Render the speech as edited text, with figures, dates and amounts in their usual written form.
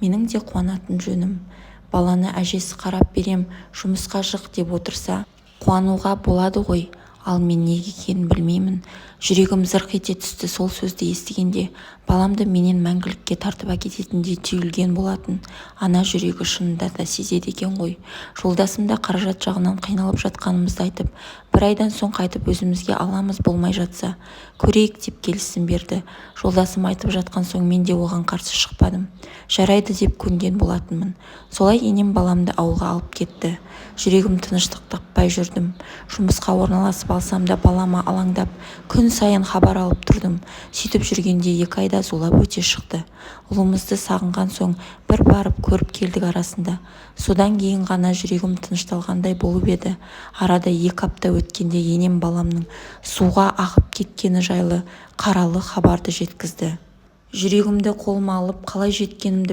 Менің де қуанатын жөнім. Баланы әжесі қарап берем, жұмысқа шық деп отырса, қуануға болады ғой. Ал мен неге екенін білмеймін, жүрегім зырқ ете түсті сол сөзді естігенде. Баламды менен мәңгілікке тартып әкететіндей түйілген болатын. Ана жүрегі шынында да сезеді екен ғой. Жолдасым да қаражат жағынан қиналып жатқанымызды айтып, бір айдан соң қайтып өзімізге аламыз болмай жатса, көрейік деп келісім берді. Жолдасым айтып жатқан соң мен де оған қарсы шықпадым. Жарайды деп көнген болатынмын. Солай енем баламды ауылға алып кетті. Жүрегім тыныштық таппай жүрдім. Жұмысқа орналасып алсам да балама алаңдап, күн сайын хабар алып тұрдым. Сөйтіп жүргенде 2 ай да зулап өте шықты. Ұлымызды сағынған соң бір барып көріп келдік арасында. Содан кейін ғана жүрегім тынышталғандай болып еді, арада 2 апта өткенде енем баламның суға ағып кеткені жайлы қаралы хабарды жеткізді. Жүрегімді қолыма алып, қалай жеткенімді